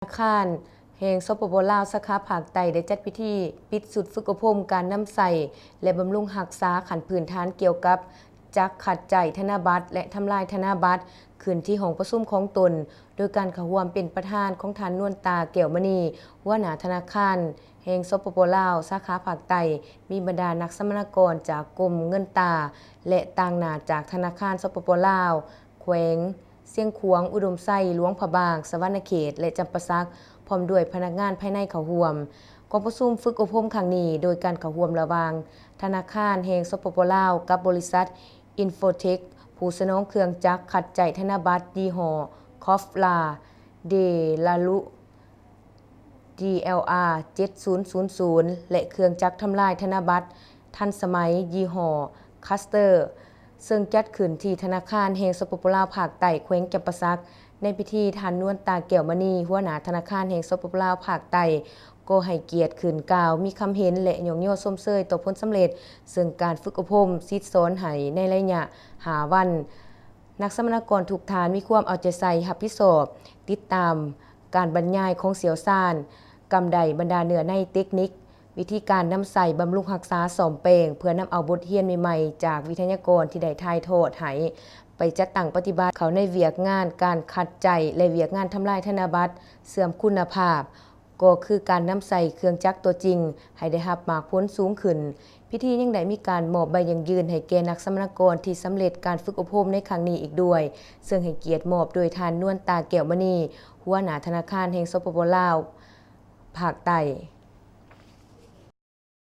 ນາຄານແຫ່ງ ສປປ ລາວ ສາຂາພາກໃຕ້ ໄດ້ຈັດພິທີປິດຊຸດຝຶກອົບຮົມການນຳໃຊ້ ແລະ ບຳລຸງຮັກສາຂັ້ນພື້ນຖານກ່ຽວກັບຈັກຂັດໃຈທະນະບັດ ແລະ ທຳລາຍທະນະບັດ ຂຶ້ນທີ່ຫ້ອງປະຊຸມຂອງຕົນ ໂດຍການເຂົ້າຮ່ວມເປັນປະທານຂອງທ່ານ ນວນຕາ ແກ້ວມະນີ ຫົວໜ້າທະນາຄານແຫ່ງ ສປປ ລາວ ສາຂາພາກໃຕ້, ມີບັນດານັກສຳມະນາກອນຈາກກົມເງິນຕາ ແລະ ຕາງໜ້າຈາກທະນາຄານ ສປປ ລາວ, ແຂວງຊຽງຂວາງ, ອຸດົມໄຊ, ຫຼວງພະບາງ, ສະຫວັນນະເຂດ ແລະ ຈຳປາສັກ ພ້ອມດ້ວຍພະນັກງານພາຍໃນເຂົ້າຮ່ວມ. ກອງປະຊຸມຝຶກອົບຮົມຄັ້ງນີ້ ໂດຍການເຂົ້າຮ່ວມລະຫວ່າງທະນາຄານແຫ່ງ ສປປ ລາວ ກັບບໍລິສັດ ອິນໂຟເທັກ ຜູ້ສະໜອງເຄື່ອງຈັກຂັດໃຈທະນະບັດຍີ່ຫໍ້ ຄອຟລາ ເດລາລຸ ດີແອລອາ ເຈັດສູນສູນສູນ ແລະ ເຄື່ອງຈັກທຳລາຍທະນະບັດທັນສະໄໝຍີ່ຫໍ້ ຄັສເຕີ ເຊິ່ງຈັດຂຶ້ນທີ່ທະນາຄານແຫ່ງ ສປປ ລາວ ພາກໃຕ້ ແຂວງຈຳປາສັກ. ໃນພິທີ, ທ່ານ ນວນຕາ ແກ້ວມະນີ ຫົວໜ້າທະນາຄານແຫ່ງ ສປປ ລາວ ພາກໃຕ້ ກໍໃຫ້ກຽດຂຶ້ນກ່າວມີຄຳເຫັນ ແລະ ຍ້ອງຍໍຊົມເຊີຍຕໍ່ຜົນສຳເລັດເຊິ່ງການຝຶກອົບຮົມສິດສອນໃຫ້ໃນໄລຍະຫ້າວັນ. ນັກສຳມະນາກອນທຸກທ່ານມີຄວາມເອົາໃຈໃສ່ຮັບຜິດຊອບ, ຕິດຕາມການບັນຍາຍຂອງຊ່ຽວຊານ, ກຳໄດ້ບັນດາເນື້ອໃນເຕັກນິກ, ວິທີການນຳໃຊ້ບຳລຸງຮັກສາສ້ອມແປງ ເພື່ອນຳເອົາບົດຮຽນໃໝ່ໆຈາກວິທະຍາກອນທີ່ໄດ້ຖ່າຍທອດໃຫ້ໄປຈັດຕັ້ງປະຕິບັດເຂົ້າໃນວຽກງານການຂັດໃຈ ແລະ ວຽກງານທຳລາຍທະນະບັດເສື່ອມຄຸນນະພາບ ກໍຄືການນຳໃຊ້ເຄື່ອງຈັກຕົວຈິງໃຫ້ໄດ້ຮັບໝາກຜົນສູງຂຶ້ນ. ພິທີຍັງໄດ້ມີການມອບໃບຢັ້ງຢືນໃຫ້ແກ່ນັກສຳມະນາກອນທີ່ສຳເລັດການຝຶກອົບຮົມໃນຄັ້ງນີ້ອີກດ້ວຍ, ເຊິ່ງໃຫ້ກຽດມອບໂດຍທ່ານ ນວນຕາ ແກ້ວມະນີ ຫົວໜ້າທະນາຄານແຫ່ງ ສປປ ລາວ ພາກໃຕ້.